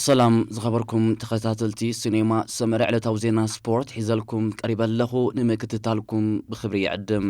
ሰላም ዝኸበርኩም ተኸታተልቲ ሲኔማ ሰመረ፣ ዕለታዊ ዜና ስፖርት ሒዘልኩም ቀሪበ ኣለኹ። ንምክትታልኩም ብኽብሪ ይዕድም።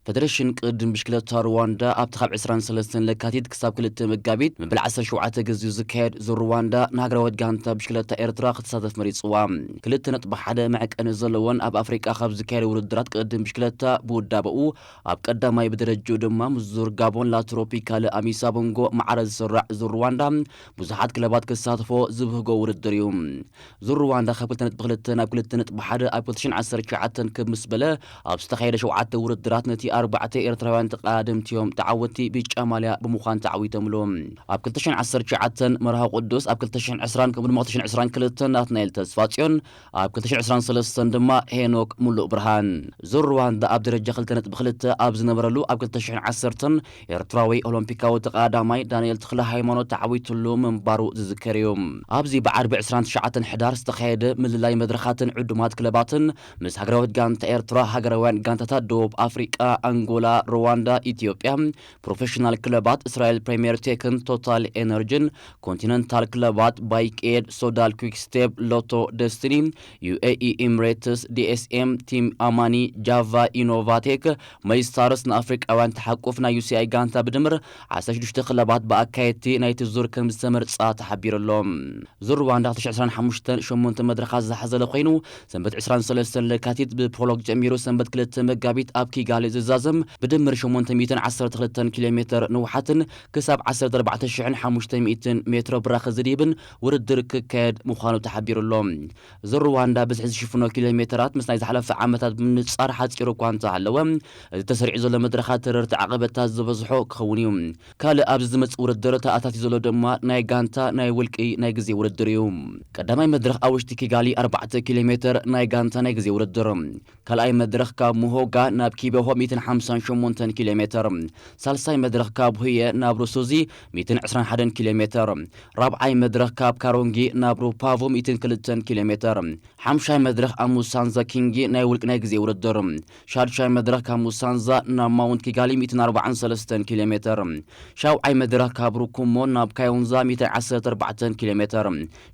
ፈደረሽን ቅድድም ብሽክለታ ሩዋንዳ ኣብቲ ካብ ዕስራን ሰለስተን ለካቲት ክሳብ ክልተ መጋቢት መበል ዓሰርተ ሸውዓተ ግዜኡ ዝካየድ ዙር ሩዋንዳ ንሃገራዊት ጋንታ ብሽክለታ ኤርትራ ክትሳተፍ መሪጽዋ። ክልተ ነጥቢ ሓደ መዐቀኒ ዘለዎን ኣብ ኣፍሪቃ ካብ ዝካየዱ ውድድራት ቅድድም ብሽክለታ ብውዳበኡ ኣብ ቀዳማይ ብደረጃኡ ድማ ምስ ዙር ጋቦን ላትሮፒካል ኣሚሳ ቦንጎ ማዕረ ዝስራዕ ዙር ሩዋንዳ ብዙሓት ክለባት ክሳተፎ ዝብህጎ ውድድር እዩ። ዙር ሩዋንዳ ካብ ክልተ ነጥቢ ክልተ ናብ ክልተ ነጥቢ ሓደ ኣብ ክልተ ሽሕን ዓሰርተ ትሽዓተን ክብ ምስ በለ፣ ኣብ ዝተኻየደ ሸውዓተ ውድድራት ነቲ ኣርባዕተ ኤርትራውያን ተቐዳደምቲ እዮም ተዓወትቲ ብጫ ማልያ ብምዃን ተዓዊቶምሉ። ኣብ ክልተ ሽሕን ዓሰርተ ትሽዓተን መርሃዊ ቅዱስ፣ ኣብ ክልተ ሽሕን ዕስራን ከምኡ ድማ ክልተ ሽሕን ዕስራን ክልተን ናትናኤል ተስፋጽዮን፣ ኣብ ክልተ ሽሕን ዕስራን ሰለስተን ድማ ሄኖክ ሙሉእ ብርሃን። ዙር ሩዋንዳ ኣብ ደረጃ ክልተ ነጥቢ ክልተ ኣብ ዝነበረሉ፣ ኣብ ክልተ ሽሕን ዓሰርተን ኤርትራዊ ኦሎምፒካዊ ተቐዳዳማይ ዳንኤል ተኽለ ሃይማኖት ተዓዊትሉ ምንባሩ ዝዝከር እዩ። ኣብዚ ብዓርቢ ዕስራን ትሽዓተን ሕዳር ዝተኻየደ ምልላይ መድረኻትን ዕዱማት ክለባትን ምስ ሃገራዊት ጋንታ ኤርትራ፣ ሃገራውያን ጋንታታት ደቡብ ኣፍሪቃ፣ ኣንጎላ፣ ሩዋንዳ፣ ኢትዮጵያ፣ ፕሮፌሽናል ክለባት እስራኤል ፕሪምየር ቴክን ቶታል ኤነርጂን፣ ኮንቲነንታል ክለባት ባይኬድ፣ ሶዳል፣ ኩክስቴፕ፣ ሎቶ፣ ደስቲኒ፣ ዩኤኢ ኢምሬትስ፣ ዲኤስኤም፣ ቲም ኣማኒ፣ ጃቫ፣ ኢኖቫቴክ፣ መይስታርስ ንኣፍሪቃውያን ተሓቁፍ ናይ ዩሲኣይ ጋንታ ብድምር ዓሰርተ ሽዱሽተ ክለባት ብኣካየድቲ ናይቲ ዙር ከም ዝተመርጻ ተሓቢሩ ኣሎ። ዙር ሩዋንዳ ክልተ ሽሕን ዕስራን ሓሙሽተን ሸሞንተ መድረኻት ዝሓዘለ ኮይኑ፣ ሰንበት ዕስራን ሰለስተን ለካቲት ብፕሮሎግ ጀሚሩ ሰንበት ክልተ መጋቢት ኣብ ኪጋሊ ዝዛዘም ብድምር ሸሞንተ ሚእትን ዓሰርተ ክልተን ኪሎ ሜትር ንውሓትን ክሳብ ዓሰርተ ኣርባዕተ ሽሕን ሓሙሽተ ሚእትን ሜትሮ ብራኸ ዝድይብን ውድድር ክካየድ ምዃኑ ተሓቢሩ ኣሎ። ዙር ሩዋንዳ ብዝሒ ዝሽፍኖ ኪሎ ሜትራት ምስ ናይ ዝሓለፈ ዓመታት ብምንጻር ሓጺሩ እኳ እንተሃለወ፣ እቲ ተሰሪዑ ዘሎ መድረኻት ተረርቲ ዓቐበታት ዝበዝሖ ክኸውን እዩ። ካልእ ኣብዚ ዝመጽእ ውድድር ተኣታቲ ዘሎ ድማ ናይ ጋንታ ናይ ውልቂ ናይ ግዜ ውድድር እዩ። ቀዳማይ መድረኽ ኣብ ውሽጢ ኪጋሊ ኣርባዕተ ኪሎ ሜትር ናይ ጋንታ ናይ ግዜ ውድድር። ካልኣይ መድረኽ ካብ ሙሆጋ ናብ ኪቤሆ ሚእትን ሓምሳን ሸሞንተን ኪሎ ሜትር። ሳልሳይ መድረኽ ካብ ሁየ ናብ ሩሱዚ ሚእትን ዕስራን ሓደን ኪሎ ሜትር። ራብዓይ መድረኽ ካብ ካሮንጊ ናብ ሩፓቮ ሚእትን ክልተን ኪሎ ሜትር። ሓምሻይ መድረኽ ኣብ ሙሳንዛ ኪንጊ ናይ ውልቂ ናይ ግዜ ውድድር። ሻድሻይ መድረኽ ካብ ሙሳንዛ ናብ ማውንት ኪጋሊ ሚእትን ኣርባዓን ሰለስተን ኪሎ ሜትር። ሻውዓይ መድረኽ ካብ ሩኩሞ ናብ ካዮንዛ ሚእትን ዓሰርተ ኣርባዕተን ኪሎ ሜትር።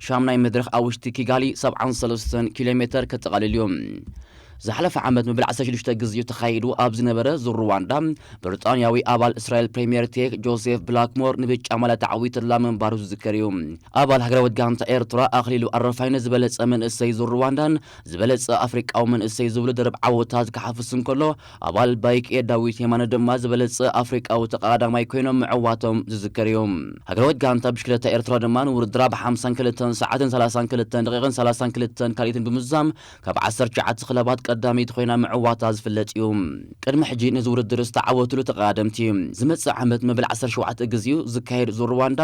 ሻምናይ መድረኽ ኣብ ውሽጢ ኪጋሊ ሰብዓን ሰለስተን ኪሎ ሜትር ከጠቓልል እዩ። ዝሓለፈ ዓመት መበል ዓሰርተ ሽዱሽተ ግዜኡ ተኻይዱ ኣብ ዝነበረ ዙር ሩዋንዳ፣ ብሪጣንያዊ ኣባል እስራኤል ፕሪምየር ቴክ ጆሴፍ ብላክሞር ንብጫ ማልያ ተዓዊትላ ምንባሩ ዝዝከር እዩ። ኣባል ሃገራዊት ጋንታ ኤርትራ ኣኽሊሉ ኣረፋይነ ዝበለጸ መንእሰይ ዙር ሩዋንዳን ዝበለጸ ኣፍሪቃዊ መንእሰይ ዝብሉ ደርብ ዓወታት ክሓፍስ እንከሎ፣ ኣባል ባይክ ኤ ዳዊት የማነ ድማ ዝበለጸ ኣፍሪቃዊ ተቐዳዳማይ ኮይኖም ምዕዋቶም ዝዝከር እዩ። ሃገራዊት ጋንታ ብሽክለታ ኤርትራ ድማ ንውድድራ ብ ሓምሳን ክልተን ሰዓትን ሰላሳን ክልተን ደቂቕን ሰላሳን ክልተን ካልኢትን ብምዝዛም ካብ ዓሰርተ ትሽዓተ ክለባት ቀዳመይቲ ኮይና ምዕዋታ ዝፍለጥ እዩ። ቅድሚ ሕጂ ነዚ ውድድር ዝተዓወትሉ ተቐዳደምቲ፣ ዝመጽእ ዓመት መበል ዓሰርተ ሸውዓተ ግዜኡ ዝካየድ ዙር ሩዋንዳ፣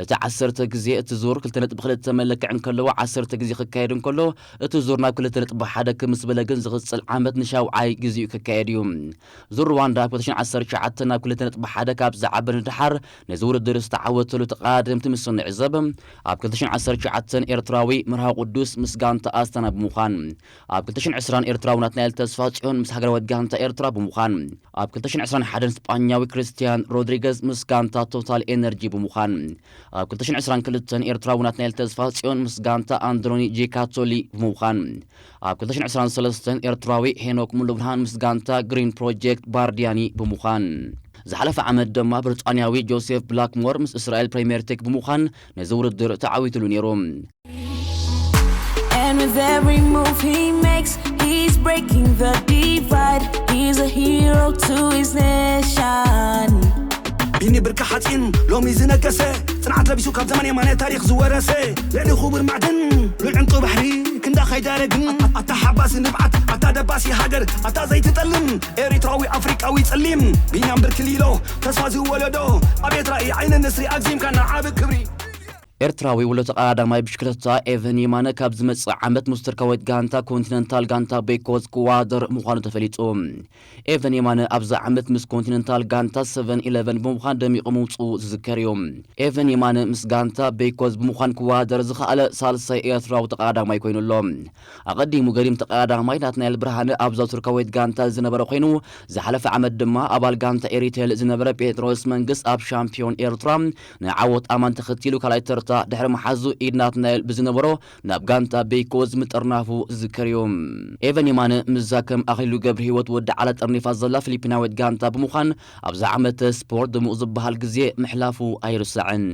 እቲ ዓሰርተ ግዜ እቲ ዙር ክልተ ነጥቢ ክልተ መለክዒ እንከለዎ፣ ዓሰርተ ግዜ ክካየድ እንከሎ፣ እቲ ዙር ናብ ክልተ ነጥቢ ሓደ ክምስ በለ ግን ዝቕጽል ዓመት ንሻውዓይ ግዜኡ ክካየድ እዩ። ዙር ሩዋንዳ ኣብ ክልተ ሽሕን ዓሰርተ ትሽዓተን ናብ ክልተ ነጥቢ ሓደ ካብ ዝዓበ ንደሓር ነዚ ውድድር ዝተዓወተሉ ተቐዳደምቲ ምስ እንዕዘብ፣ ኣብ ክልተ ሽሕን ዓሰርተ ትሽዓተን ኤርትራዊ መርሃዊ ቅዱስ ምስ ጋንታ ኣስታና ብምዃን፣ ኣብ ክልተ ሽሕን ዕስራን ኤርትራዊ ናትናኤል ተስፋጽዮን ምስ ሃገራዊት ጋንታ ኤርትራ ብምዃን፣ ኣብ ክልተ ሽሕን ዕስራን ሓደን ስጳኛዊ ክርስቲያን ሮድሪገዝ ምስ ጋንታ ቶታል ኤነርጂ ብምዃን፣ ኣብ ክልተ ሽሕን ዕስራን ክልተን ኤርትራዊ ናትናኤል ተስፋጽዮን ምስ ጋንታ ኣንድሮኒ ጂካቶሊ ብምዃን፣ ኣብ ክልተ ሽሕን ዕስራን ሰለስተን ኤርትራዊ ሄኖክ ሙሉብርሃን ምስ ጋንታ ግሪን ፕሮጀክት ባርዲያኒ ብምዃን፣ ዝሓለፈ ዓመት ድማ ብሪጣንያዊ ጆሴፍ ብላክሞር ምስ እስራኤል ፕሪምየር ቴክ ብምዃን ነዚ ውድድር ተዓዊትሉ ነይሩ። And with every move he makes, he's breaking the divide. He's a hero to his nation. ቢኒ ብርኪ ሓፂን ሎሚ ዝነገሰ ፅንዓት ለቢሱ ካብ ዘመን የማነ ታሪክ ዝወረሰ ልዕሊ ክቡር ማዕድን ልዑል ዕንቁ ባሕሪ ክንዳኻ ይዳረግን ኣታ ሓባሲ ንብዓት ኣታ ደባሲ ሃገር ኣታ ዘይትጠልም ኤሪትራዊ ኣፍሪቃዊ ፀሊም ቢንያም ብርኪ ሊሎ ተስፋ ዝወለዶ ኣቤት ራእይ ዓይኒ ንስሪ ኣግዚምካ ንዓቢ ክብሪ ኤርትራዊ ውሎ ተቐዳዳማይ ብሽክለታ ኤቨን የማነ ካብ ዝመጽእ ዓመት ምስ ቱርካዊት ጋንታ ኮንቲነንታል ጋንታ ቤይኮዝ ክወዳደር ምዃኑ ተፈሊጡ። ኤቨን የማነ ኣብዚ ዓመት ምስ ኮንቲነንታል ጋንታ ሰቨን ኢለቨን ብምዃን ደሚቑ ምውጽኡ ዝዝከር እዩ። ኤቨን የማነ ምስ ጋንታ ቤይኮዝ ብምዃን ክወዳደር ዝኸኣለ ሳልሳይ ኤርትራዊ ተቐዳዳማይ ኮይኑ ኣሎ። ኣቐዲሙ ገዲም ተቐዳዳማይ ናትናኤል ብርሃነ ኣብዛ ቱርካዊት ጋንታ ዝነበረ ኮይኑ፣ ዝሓለፈ ዓመት ድማ ኣባል ጋንታ ኤሪቴል ዝነበረ ጴጥሮስ መንግስ ኣብ ሻምፒዮን ኤርትራ ንዓወት ኣማን ተኸቲሉ ካልኣይ ተርታ ድሕሪ መሓዙ ኢድ ናትናኤል ብዝነበሮ ናብ ጋንታ ቤይኮዝ ምጥርናፉ ዝዝከር እዩ። ኤቨን የማነ ምስዛ ከም ኣኽሊሉ ገብረ ህይወት ወዲ ዓላ ጠርኒፋ ዘላ ፊሊፒናዊት ጋንታ ብምዃን ኣብዚ ዓመተ ስፖርት ድሙቕ ዝበሃል ግዜ ምሕላፉ ኣይርሳዕን።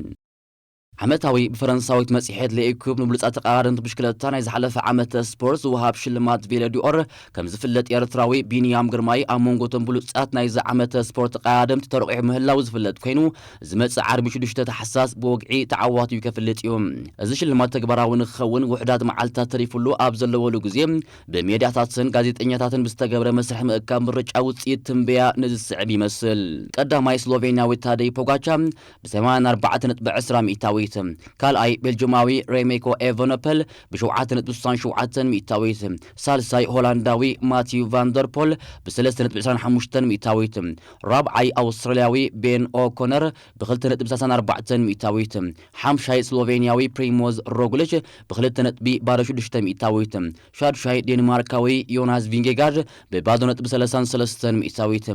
ዓመታዊ ብፈረንሳዊት መጽሔት ለኢኩብ ንብሉጻት ተቐዳደምቲ ብሽክለታ ናይ ዝሓለፈ ዓመተ ስፖርት ዝወሃብ ሽልማት ቬሎ ዲኦር ከም ዝፍለጥ ኤርትራዊ ቢንያም ግርማይ ኣብ መንጎ እቶም ብሉጻት ናይዚ ዓመተ ስፖርት ተቐዳደምቲ ተረቂሑ ምህላው ዝፍለጥ ኮይኑ፣ ዝመጽእ ዓርቢ ሽዱሽተ ታሕሳስ ብወግዒ ተዓዋቲኡ ከፍልጥ እዩ። እዚ ሽልማት ተግባራዊ ንክኸውን ውሑዳት መዓልታት ተሪፉሉ ኣብ ዘለወሉ ግዜ፣ ብሜድያታትን ጋዜጠኛታትን ብዝተገብረ መስርሕ ምእካብ ምርጫ ውጽኢት ትንበያ ነዚ ዝስዕብ ይመስል። ቀዳማይ ስሎቬንያዊ ታደይ ፖጋቻ ብ84.20 ሚእታዊት፣ ካልኣይ ቤልጅማዊ ሬሜኮ ኤቨኖፐል ብ7.67 ሚእታዊት፣ ሳልሳይ ሆላንዳዊ ማቲዩ ቫንደርፖል ብ3.25 ሚእታዊት፣ ራብዓይ ኣውስትራልያዊ ቤን ኦኮነር ብ2.34 ሚእታዊት፣ ሓምሻይ ስሎቬንያዊ ፕሪሞዝ ሮግሊች ብ2.06 ሚእታዊት፣ ሻድሻይ ዴንማርካዊ ዮናስ ቪንጌጋርድ ብ0.33 ሚእታዊት፣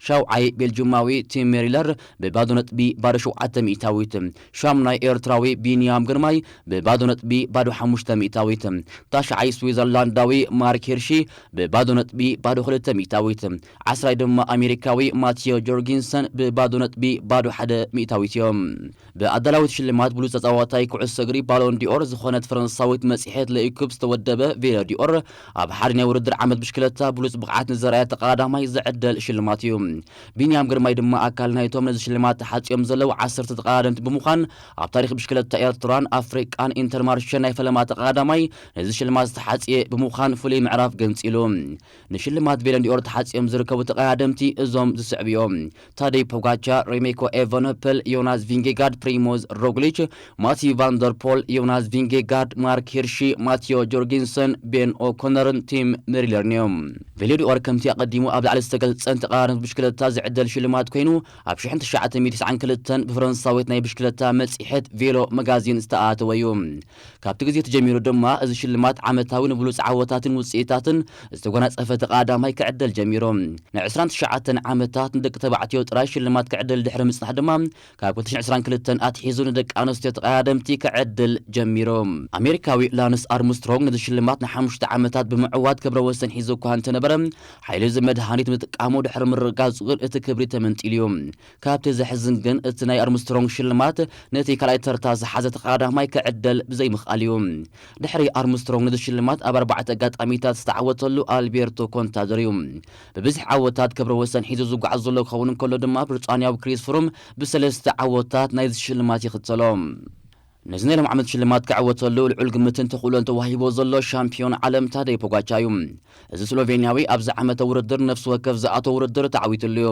ሻውዓይ ቤልጅማዊ ቲም ሜሪለር ብ0.07 ሚእታዊት፣ ሻምናይ ኤርትራዊ ቢንያም ግርማይ ብ0.05 ሚእታዊት፣ ታሽዓይ ስዊዘርላንዳዊ ማርክ ሂርሺ ብ0.02 ሚእታዊት፣ ዓስራይ ድማ ኣሜሪካዊ ማቲዮ ጆርጊንሰን ብ0.01 ሚእታዊት እዮም። ብኣዳላዊት ሽልማት ብሉጽ ተጻዋታይ ኩዕሶ እግሪ ባሎን ዲኦር ዝኾነት ፈረንሳዊት መጽሔት ለኢኩብ ዝተወደበ ቬሎ ዲኦር ኣብ ሓደ ናይ ውድድር ዓመት ብሽክለታ ብሉጽ ብቕዓት ንዘርኣየ ተቐዳዳማይ ዝዕደል ሽልማት እዩ። ቢንያም ግርማይ ድማ ኣካል ናይቶም ነዚ ሽልማት ተሓጽዮም ዘለዉ ዓሰርተ ተቐዳደምቲ ብምዃን ኣብ ታሪኽ ብሽክለታ ኤርትራን ኣፍሪቃን ኢንተርማርሸ ናይ ፈለማ ተቐዳዳማይ ነዚ ሽልማት ዝተሓጽየ ብምዃን ፍሉይ ምዕራፍ ገንጺሉ። ንሽልማት ቬሎን ዲኦር ተሓጽዮም ዝርከቡ ተቐዳደምቲ እዞም ዝስዕቡ እዮም። ታደይ ፖጋቻ፣ ሬሜኮ ኤቨኖፐል፣ ዮናስ ቪንጌጋርድ፣ ፕሪሞዝ ሮግሊች፣ ማቲዩ ቫንደርፖል፣ ዮናስ ቪንጌጋርድ፣ ማርክ ሂርሺ፣ ማቲዮ ጆርጊንሰን፣ ቤን ኦኮነርን ቲም ሜሪለርን እዮም። ቬሎ ዲኦር ከምቲ ኣቐዲሙ ኣብ ላዕሊ ዝተገልጸን ተቐዳደምቲ ብሽክለታ ዝዕደል ሽልማት ኮይኑ፣ ኣብ ሽሕን ትሽዓተ ሚእቲ ተስዓን ክልተን ብፈረንሳዊት ናይ ብሽክለታ መጽሔት ቬሎ መጋዚን ዝተኣተወ እዩ። ካብቲ ግዜ ተጀሚሩ ድማ እዚ ሽልማት ዓመታዊ ንብሉጽ ዓወታትን ውጽኢታትን ዝተጎናጸፈ ተቐዳዳማይ ክዕደል ጀሚሩ። ን29 ዓመታት ንደቂ ተባዕትዮ ጥራይ ሽልማት ክዕደል ድሕሪ ምጽናሕ ድማ፣ ካብ ክልተ ሽሕን ዕስራን ክልተን ኣትሒዙ ንደቂ ኣንስትዮ ተቐዳደምቲ ክዕድል ጀሚሩ። ኣሜሪካዊ ላንስ ኣርምስትሮንግ ነዚ ሽልማት ንሓሙሽተ ዓመታት ብምዕዋት ክብረ ወሰን ሒዙ እኳ እንተነበረ፣ ሓይሊ እዚ መድሃኒት ምጥቃሙ ድሕሪ ምርግጋጹ ግን እቲ ክብሪ ተመንጢሉ እዩ። ካብቲ ዘሕዝን ግን፣ እቲ ናይ ኣርምስትሮንግ ሽልማት ነቲ ካልኣይ ተርታ ዝሓዘ ተቐዳዳማይ ክዕደል ብዘይምኽኣል እዩ። ድሕሪ ኣርምስትሮንግ ነዚ ሽልማት ኣብ ኣርባዕተ ኣጋጣሚታት ዝተዓወተሉ ኣልቤርቶ ኮንታዶር እዩ። ብብዝሒ ዓወታት ክብረ ወሰን ሒዙ ዝጓዓዝ ዘሎ ክኸውን እንከሎ ድማ፣ ብሪጣንያዊ ክሪስ ፍሩም ብሰለስተ ዓወታት ናይዚ ሽልማት ይኽተሎ። ነዚ ናይ ሎም ዓመት ሽልማት ክዕወተሉ ልዑል ግምትን ተኽእሎን ተዋሂቦ ዘሎ ሻምፒዮን ዓለም ታደይ ፖጋቻ እዩ። እዚ ስሎቬንያዊ ኣብዚ ዓመተ ውድድር ነፍሲ ወከፍ ዝኣቶ ውድድር ተዓዊትሉ እዩ።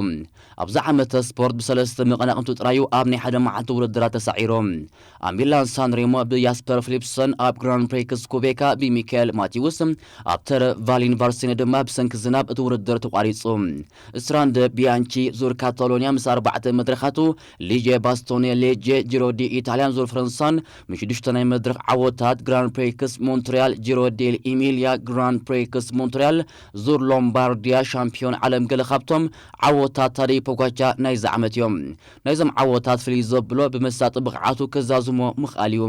ኣብዚ ዓመተ ስፖርት ብሰለስተ መቐናቕንቱ ጥራዩ ኣብ ናይ ሓደ መዓልቲ ውድድራት ተሳዒሩ። ኣብ ሚላን ሳን ሬሞ ብያስፐር ፊሊፕሰን፣ ኣብ ግራንድ ፕሪክስ ኩቤካ ብሚካኤል ማቲውስ፣ ኣብ ተረ ቫሊን ቫርሲኒ ድማ ብሰንኪ ዝናብ እቲ ውድድር ተቋሪጹ። ስትራንደ ቢያንቺ ዙር ካታሎኒያ ምስ ኣርባዕተ መድረኻቱ፣ ሊጄ ባስቶኔ ሌጄ ጂሮ ዲ ኢታልያን ዙር ፈረንሳን፣ ምስ ሽዱሽተ ናይ መድረኽ ዓወታት ግራንድ ፕሪክስ ሞንትሪያል፣ ጂሮ ዴል ኢሚልያ ግራንድ ፕሪክስ ሞንትሪያል፣ ዙር ሎምባርዲያ ሻምፒዮን ዓለም ገለ ካብቶም ዓወታት ታደይ ፖጋቻ ናይዚ ዓመት እዮም። ናይዞም ዓወታት ፍልይ ዘብሎ ብመሳጢ ብቕዓቱ ክዛዝሞ ምኽኣል እዩ።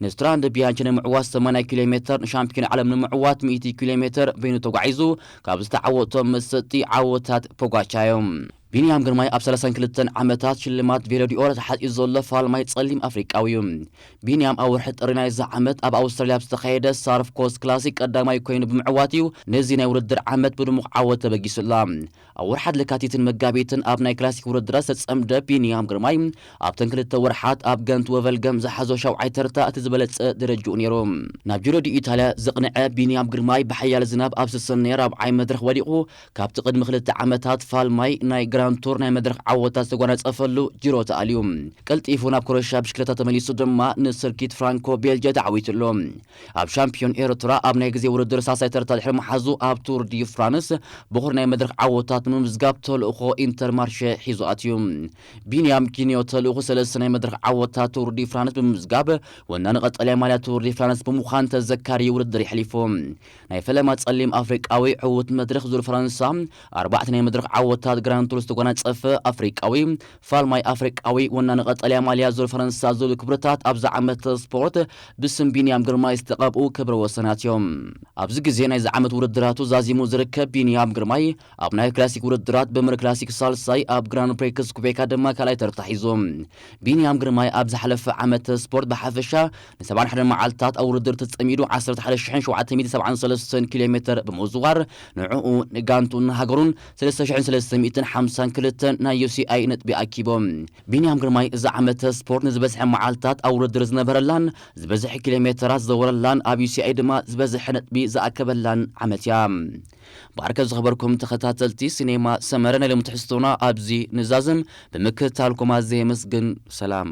ንስትራንድ ቢያንቺ ንምዕዋት ሰማንያ ኪሎ ሜተር፣ ንሻምፒዮን ዓለም ንምዕዋት ሚእቲ ኪሎ ሜተር በይኑ ተጓዒዙ ካብ ዝተዓወቶም መሰጥቲ ዓወታት ፖጋቻ እዮም። ቢንያም ግርማይ ኣብ ሰላሳን ክልተን ዓመታት ሽልማት ቬሎ ዲኦር ተሓጺኡ ዘሎ ፋልማይ ጸሊም ኣፍሪቃዊ እዩ። ቢንያም ኣብ ወርሒ ጥሪ ናይዚ ዓመት ኣብ ኣውስትራልያ ኣብ ዝተኻየደ ሳርፍ ኮስት ክላሲክ ቀዳማይ ኮይኑ ብምዕዋት እዩ ነዚ ናይ ውድድር ዓመት ብድሙቕ ዓወት ተበጊሱላ። ኣብ ወርሓት ለካቲትን መጋቢትን ኣብ ናይ ክላሲክ ውድድራት ዝተጸምደ ቢንያም ግርማይ ኣብተን ክልተ ወርሓት ኣብ ገንት ወቨልገም ዝሓዞ ሻውዓይ ተርታ እቲ ዝበለጸ ደረጅኡ ነይሩ። ናብ ጂሮ ዲ ኢታልያ ዘቕንዐ ቢንያም ግርማይ ብሓያል ዝናብ ኣብ ዝሰነየ ራብዓይ መድረኽ ወዲቑ ካብቲ ቅድሚ ክልተ ዓመታት ፋልማይ ናይ ግራንድ ቱር ናይ መድረኽ ዓወታት ዝተጓናጸፈሉ ጂሮ ተኣልዩ። ቀልጢፉ ናብ ክሮኤሽያ ብሽክለታ ተመሊሱ ድማ ንሰርኪት ፍራንኮ ቤልጅያ ተዓዊቱሉ። ኣብ ሻምፒዮን ኤርትራ ኣብ ናይ ግዜ ውድድር ሳልሳይ ተርታ ድሕሪ ምሓዙ ኣብ ቱር ዲ ፍራንስ ብኹር ናይ መድረኽ ዓወታት ንምምዝጋብ ተልእኾ ኢንተርማርሸ ሒዙ ኣትዩ። ቢንያም ኪንዮ ተልእኹ ሰለስተ ናይ መድረኽ ዓወታት ቱር ዲ ፍራንስ ብምምዝጋብ ወናኒ ቀጠልያ ማልያ ቱር ዲ ፍራንስ ብምዃን ተዘካሪ ውድድር የሕሊፉ። ናይ ፈለማ ጸሊም ኣፍሪቃዊ ዕዉት መድረኽ ዙር ፈረንሳ ኣርባዕተ ናይ መድረኽ ዓወታት ግራንድ ቱር ዝተጓናጸፈ ኣፍሪቃዊ ፋልማይ ኣፍሪቃዊ ወናኒ ቀጠልያ ማልያ ዙር ፈረንሳ ዝብል ክብርታት ኣብዚ ዓመት ስፖርት ብስም ቢንያም ግርማይ ዝተቐብኡ ክብረ ወሰናት እዮም። ኣብዚ ግዜ ናይዚ ዓመት ውድድራቱ ዛዚሙ ዝርከብ ቢንያም ግርማይ ኣብ ናይ ክላሲክ ውድድራት ብምር ክላሲክ ሳልሳይ ኣብ ግራንድ ፕሪክስ ኩቤካ ድማ ካልኣይ ተርታ ሒዙ። ቢንያም ግርማይ ኣብ ዝሓለፈ ዓመት ስፖርት ብሓፈሻ ን71 መዓልታት ኣብ ውድድር ተጸሚዱ ዓሰርተ ሓደ ሽሕን ሸውዓተ ሚእትን ሰብዓን ሰለስተን ኪሎ ሜተር ብምዝዋር ንዕኡ ንጋንቱን ንሃገሩን ሰለስተ ሽሕን ሰለስተ ሚእትን ሓምሳን ክልተን ናይ ዩ ሲ ኣይ ነጥቢ ኣኪቦም። ቢንያም ግርማይ እዚ ዓመተ ስፖርት ንዝበዝሐ መዓልታት ኣብ ውድድር ዝነበረላን ዝበዝሐ ኪሎ ሜተራት ዝዘወረላን ኣብ ዩ ሲ ኣይ ድማ ዝበዝሐ ነጥቢ ዝኣከበላን ዓመት እያ። ብኣርከ ዝኸበርኩም ተኸታተልቲ ሲኔማ ሰመረ ናይ ሎሚ ትሕዝቶና ኣብዚ ንዛዝም ብምክትታልኩም ኣዘ የመስግን። ሰላም።